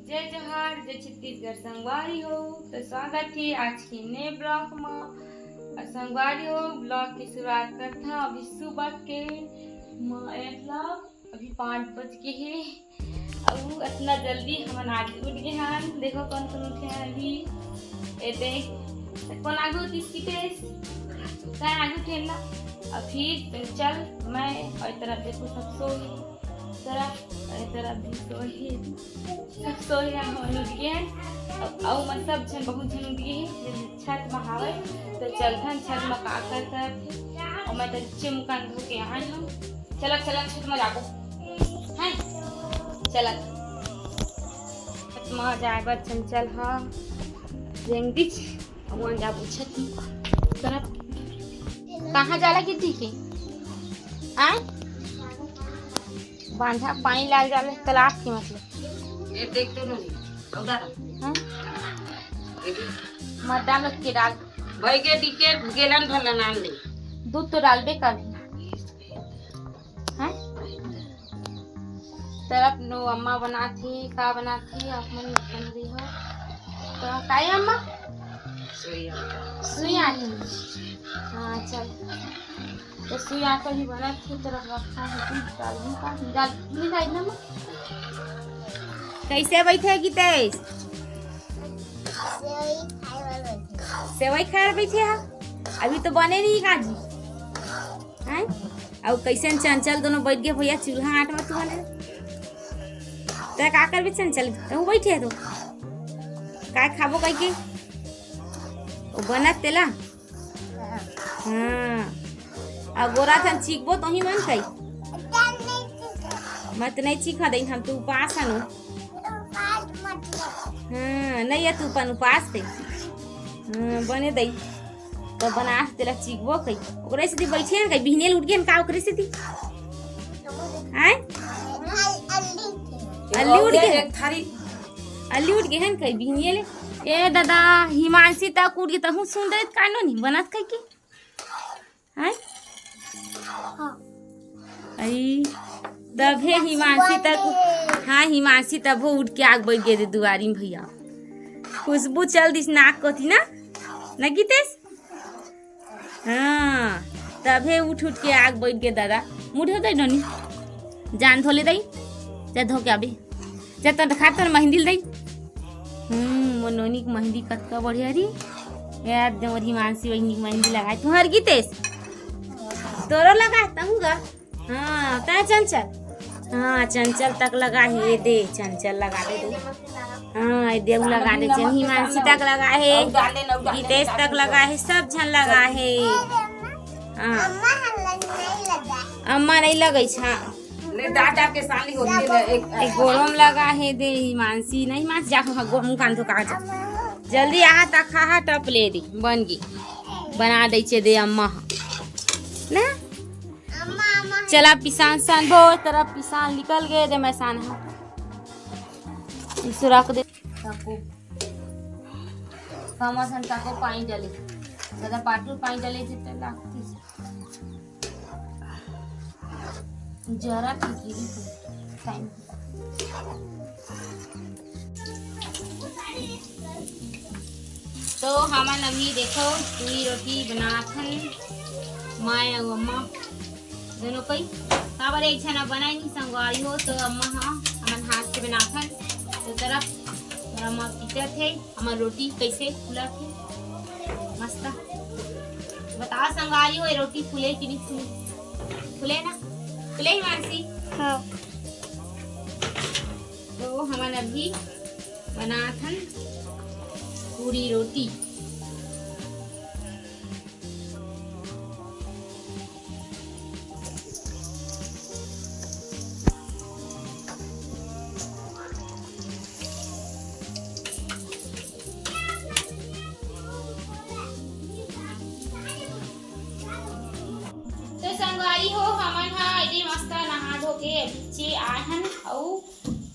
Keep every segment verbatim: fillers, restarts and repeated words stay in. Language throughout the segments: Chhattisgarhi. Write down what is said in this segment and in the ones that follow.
जय जोहार, जय छत्तीसगढ़ संगवारी हो। तो स्वागत हे आज के नए vlog म। अउ संगवारी हो, vlog के शुरुआत करथन अभी सुबह के। म ए vlog अभी पाँच बज गे हे, अउ अतना जल्दी हमन आज उठ गे हन। देखो कोन कोन उठे हन अभी। ए देख, कोन आगे उठिस कितेश? तैं आगे उठे ना। अउ फिर चल, मैं अउ ए तरफ देखो सब सो गे, तरफ, ए तरफ भी सो गे, सब सो गे, हमन उठ गे हन। अउ, अउ मन सब झन, बहुत झन उठ गे हे, छत म हावय, तो चलथन छत म का कर करत हे। अउ मैं तो नीचे मुकान धो के आए हूँ। चलत चलत छत म जाबो। हैं? चलत। छत म जाए बर चंचल ह रेंग दिस। अब वहाँ जाबो छत म। तरफ। कहाँ जाला गिद्दी के? आय? बांधा पानी लाग जाले तालाब के मतलब। ये देख तो नहीं। उधर। हैं? ये भी। मत डाल के डाल। भाई के डीके गेलन भर नान ले। दूध तो डालबे कर। हैं? तरफ नो अम्मा बनात हे, का बनात हे, आप मन बन रही हो। तो काहे अम्मा? सुई आटा। सुई आटा। हाँ, चल। तो सुई आटा ही बनत हे, तरफ रखा है, तू डाल दूँ का? डाल, नहीं डाल ना अम्मा? कैसे बैठे हे गितेश? सेवई खाए बर बैठे। सेवई खाए बर बैठे हा? अभी तो बने नहीं काजी। हैं? अउ कैसन चंचल दोनों बैठ गे भैया चूल्हा आट म तुमन। तै का करबे चंचल? तहूँ बैठे हे तो। काय खाबो कहिके? ओ बनत तेला? हाँ। अउ गोरा चन चीखबो तोही मन कही। मैं तो नहीं चीखा दई, हम तो उपास हन। हाँ, नहीं है तू अपन उपास थे। हाँ, बने दई। तो बना तेला चीखबो कही। ओकरे सेती बैठे हन कही, बिहने ले उठ गे हन का ओकरे सेती? आय? अल्ली उठ गे हन? एक थारी। अल्ली उठ गे हन कही बिहने ले। ए दादा, हिमांशी तक उठ गे, तहूँ सुन रहे कानो नहीं बनत कहिके। आय? हाँ। अई, तबे हिमांशी तक, हाँ, हिमांशी तबो उठ के आग बैठ गे दे दुआरी में भैया। खुशबू चल दिस नाक कोती ना, ना गितेश? हाँ, तभे उठ उठ के आग बैठ गे दादा। मुड़ होते नोनी, जान धो ले दई, जा धो के आबे, जा तो खा तो मेहंदी ले दई। हम्म, मोर नोनी के मेहंदी कतका बढ़िया री। यार, मोर हिमांशी बहिनी के मेहंदी लगाए, तुहर गितेश, तोरो लगा, तहूँ गा। हाँ, तैं चंचल। हाँ, चंचल तक लगा हे दे, चंचल लगा दे दे। हाँ, ये देव लगा दे, चल, हिमांशी तक लगा हे, गितेश तक लगा हे, सब झन लगा हे। हाँ। अम्मा नहीं लगई छा। ले, डांट डांट के साली होती है, एक एक गोड़म लगा हे दे, हिमांशी, नहीं, हिमांशी, जा, हाँ, गोड़म कान धो, कहाँ जा? जल्दी आहा, ता खा, हा, टप ले दी, बन गई। बना दे छे दे अम्मा, हाँ। ना? चला पिसान सान बो, तरफ पिसान निकल गए दे, मैं सान हा। इसु रख दे। ताको। कमा सन ताको पानी डाले। दादा पाटू पानी डाले थे तो लागती। जरा की गिरी टाइम। तो हमन अभी देखो पूरी रोटी बनाथन, मैं अउ अम्मा दोनों कोई। काबर एक झन बनाए नहीं संगवारी हो, तो अम्मा हा हमन हाथ से बनाथन। तो तरफ मोर अम्मा पीटत हे, हमर रोटी कैसे फूलत हे मस्त। बताओ संगवारी हो, ये रोटी फूले कि नहीं फूले? फूले ना? फूले हिमांशी? हाँ। तो हमन अभी बनाथन पूरी रोटी। तो संगवारी हो, हमन हा एदे मस्त नहा धो के नीचे आए हन, अउ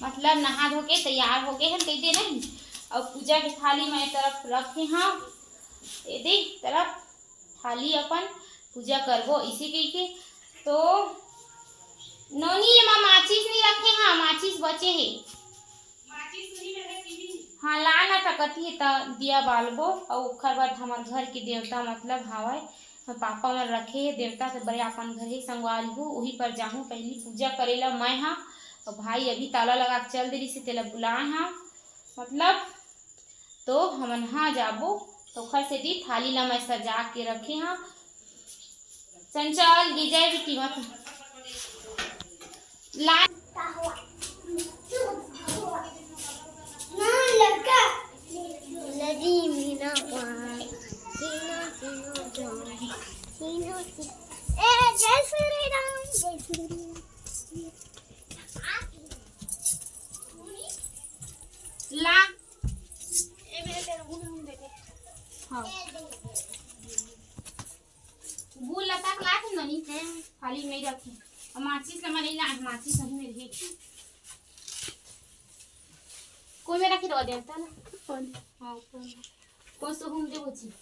मतलब नहा धो के तैयार हो गए हन, कहिते नहीं। अउ पूजा के थाली मैं ए तरफ रखे हव, एदे तरफ थाली अपन पूजा करबो इसे कहिके। तो नोनी, एमा माचिस नहीं रखे हव, माचिस बचे हे। हाँ, लाना त कती त दिया बालबो, अउ ओखर बाद हमर घर के देवता मतलब हावय, पापा मन रखे हे देवता, त बड़े अपन घर ही संगवारी हो, उही पर जाहूँ, पहली पूजा करे ला मैं हा। अउ भाई अभी ताला लगा के चल दे रिहिस हे, तेला बुलाए हा, मतलब, तो हमन हा जाबो। तो ओखर सेती थाली ला मैं सजा के रखे हा। चंचल, गिर जाए भी कीमत। ला। ना, लड़का। नदी में ना पाए। सीना, सीना, जान। सीना, सीना। ए, जय श्री राम, जय श्री राम। ला। ए, मेरे तेरे को भी हम देते। हाँ। गुल लता के लात ननी। हम्म। खाली में रखी। अब माचिस लमा नहीं लात, माचिस सही में रही। कोई में रखी दो देवता ना। कौन? हाँ, ऊपर में। कौन सो घूम दे बची?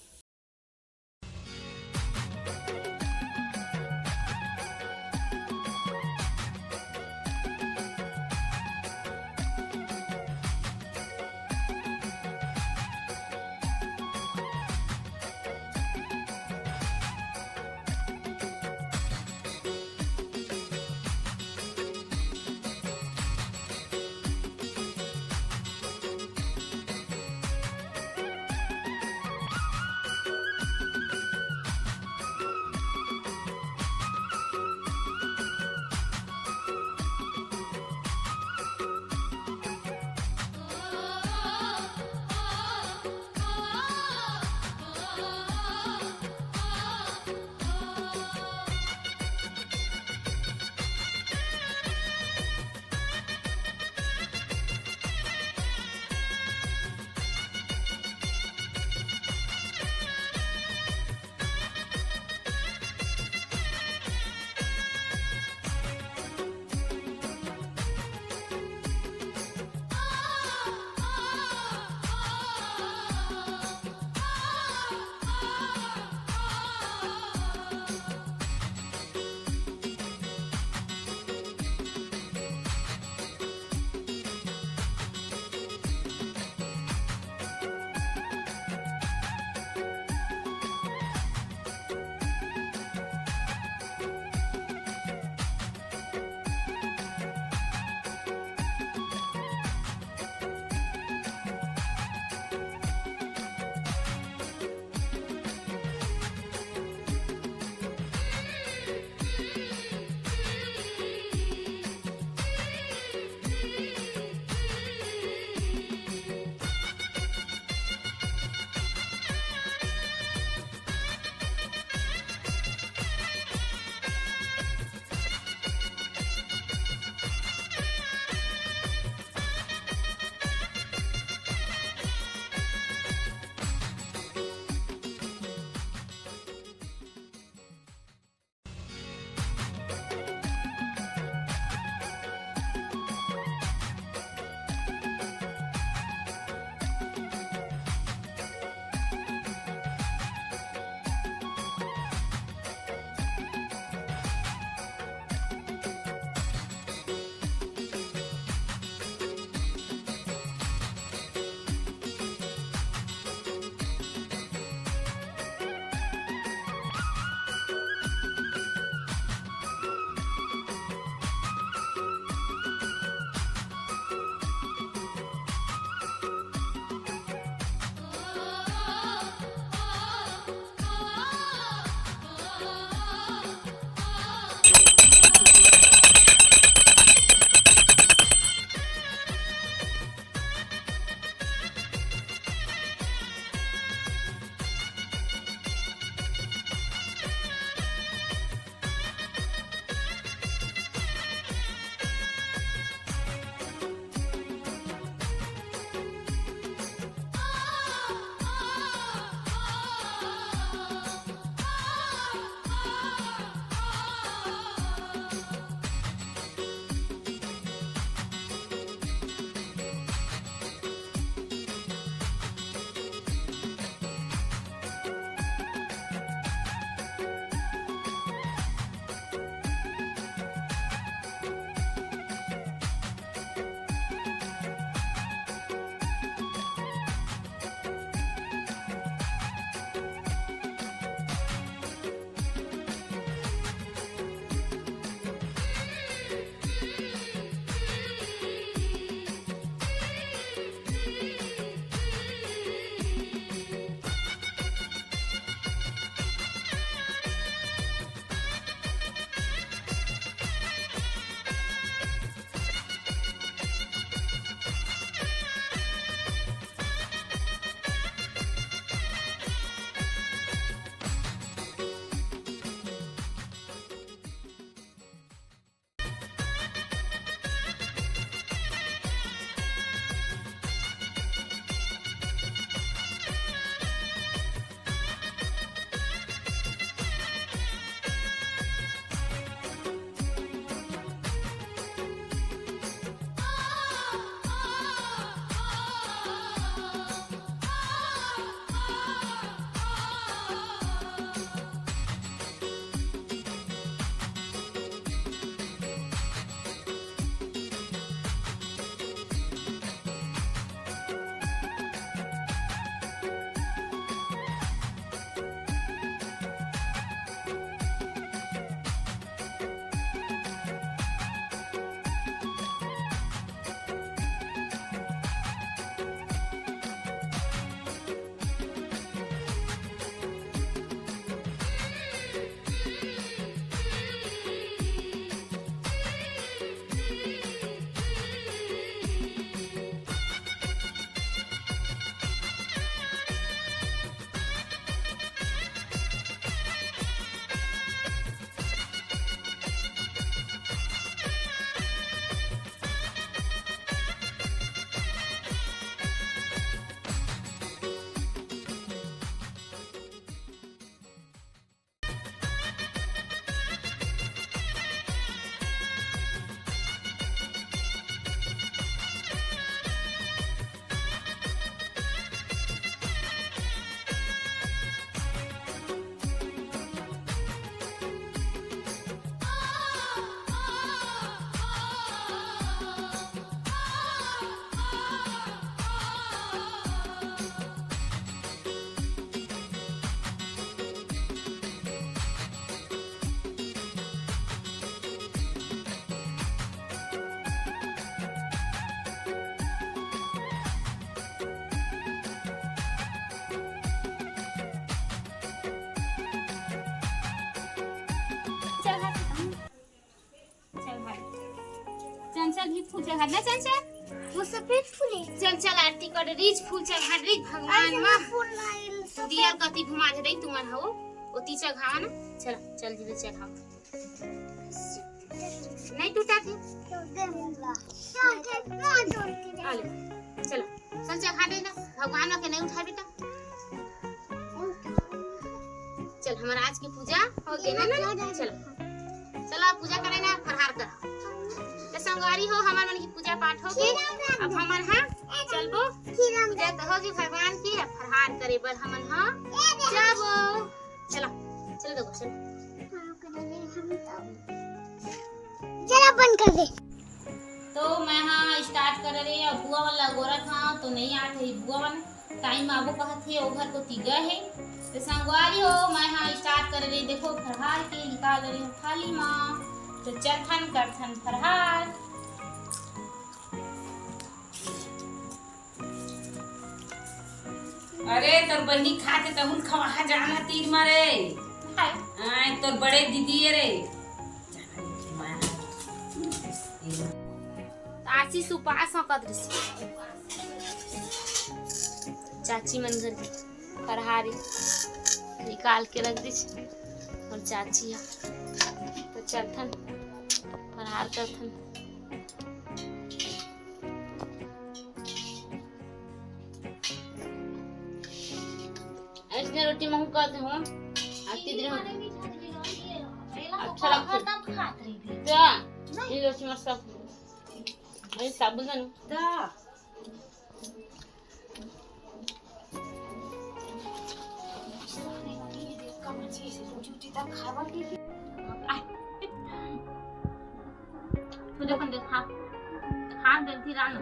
फूल चढ़ा ना, चल, चल। वो सफेद फूल है। चल, चल, आरती कर, रिझ फूल चढ़ा, रिझ भगवान ऐसे मा। फूल लाइल, सफेद। दिया कति घुमा दे रही तुम्हार हो, ओती चढ़ावा ना। चल, चल, दीदी, चढ़ावा। नहीं टूटा थी? टूटे वाला। टूटे, ना टूटे। आ ले, चलो, चल, चढ़ा दे ना, भगवान के नहीं उठाबे तो। चल, हमार आज की पूजा हो गई ना, ना? चलो, चलो, अब पूजा करे ना, फरहार कर। तो संगवारी हो, हमार मन की पूजा पाठ हो गई। अब हमन हा चलबो, पूजा तो होगी भगवान की, अब फरहार करे बर हमन हा जाबो। चलो, चलो देखो, चलो। चलो, बंद कर दे। तो मैं हा start करे रही, अब बुआ वाला गोरत हा, तो नहीं आत है बुआ वाला। टाइम आबो कहत हे, ओ घर कोती गे हे। तो संगवारी हो, मैं हा start करे रही, देखो फरहार के निकाल रही हूँ थाली मा। तो चलथन करथन फरहार। अरे तोर बहिनी खाते तहुल खवा जाना तीर मारे। हाय। आय तोर बड़े दीदी है रे। आशीष उपास ह कदरिस। चाची मन घर के फरहारी निकाल के रख दिस। और चाची ह तो चलथन फरहार करथन। ऐसने रोटी महू करते हो, आती दिन अच्छा लगता है। क्या? ये रोटी मत सब, ये साबुन है ना? तू देखो, देखा, खा, देखती रानू।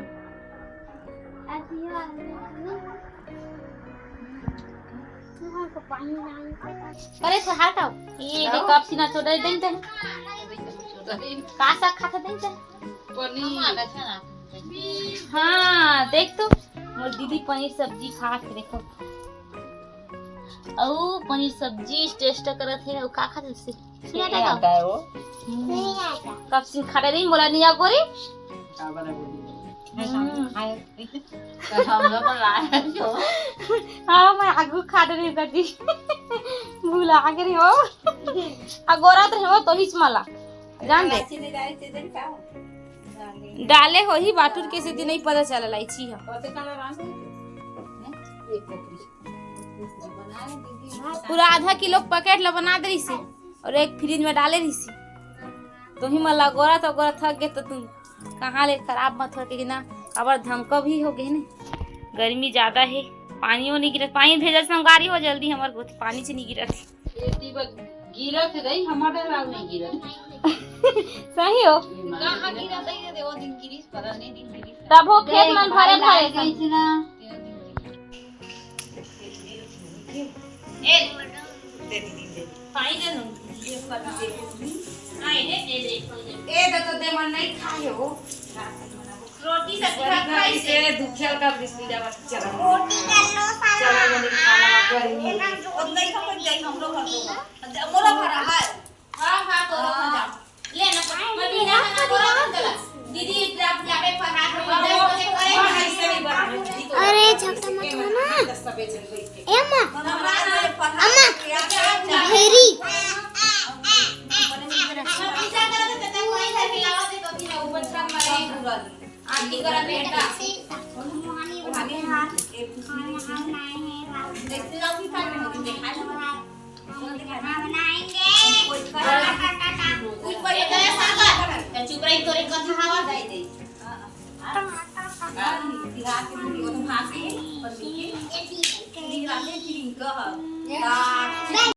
अरे तो हटाओ, ये कब सीना छोड़ देते हैं। का साग खाते देते हैं? पनीर। हाँ, देख तो, मोर दीदी पनीर सब्जी खा के देखो। अउ पनीर सब्जी taste करत हे, अउ का खात हे? सुनिया ये का? आता है वो। हम्म। नहीं आता। कब से खा रही, मोला नहीं आ गोरी। का बना बोली? हम्म। तो हम लोग को लाया जो। हाँ, मैं आगू खा रही हूँ कभी। भुला के रही हो। आ गोरा तो हो तो हिच मला। जान दे। इलायची नहीं डाली, तेरे का? डाले हो ही बाटुर के से दिन नहीं पता चला इलायची है। कते काला राम है? हैं? ये कोपरी। पूरा आधा किलो पैकेट ला बना दे रही से और एक फ्रिज में डाले रही से। तो ही मला गोरा तो गोरा थक गए तो तुम कहाँ ले खराब मत हो के ना। अब धमका भी हो गए ने। गर्मी ज्यादा है, पानी वो नहीं गिरत, पानी भेजल संगवारी हो जल्दी हमार गोत पानी से नहीं गिरत। एती बर गिरत रही, हमर डर लाग नहीं गिरत। सही हो। कहाँ गिरत है, ये दे, वो दिन गिरिस, पता नहीं दिन गिरिस। तब हो खेत मन भरे भरे गई थी ना। ए, दे दीदी, दे। पानी दे नू। ये पत्ते। हाँ, ये दे, दे, दे। ए, दे तो दे, मन नहीं खाए हो। रोटी से पूरा खाई से। तेरे दुखिया का बिस्कुट आवा चला। रोटी कर लो सारा। चला, मने खाना गर्मी। अब नहीं खा जाई हमरो घर को। मोला भरा है। हाँ, हाँ, तो रखो जा। ले ना, मैं बिना ना बोला मत चला। दीदी, आप जाबे फरहार में दे, बोले, करे, हाँ, ऐसे नहीं बना। अरे, झपटा मत हो ना। ए अम्मा, अम्मा, भेरी। चुप रही, तोरे कथा हवा।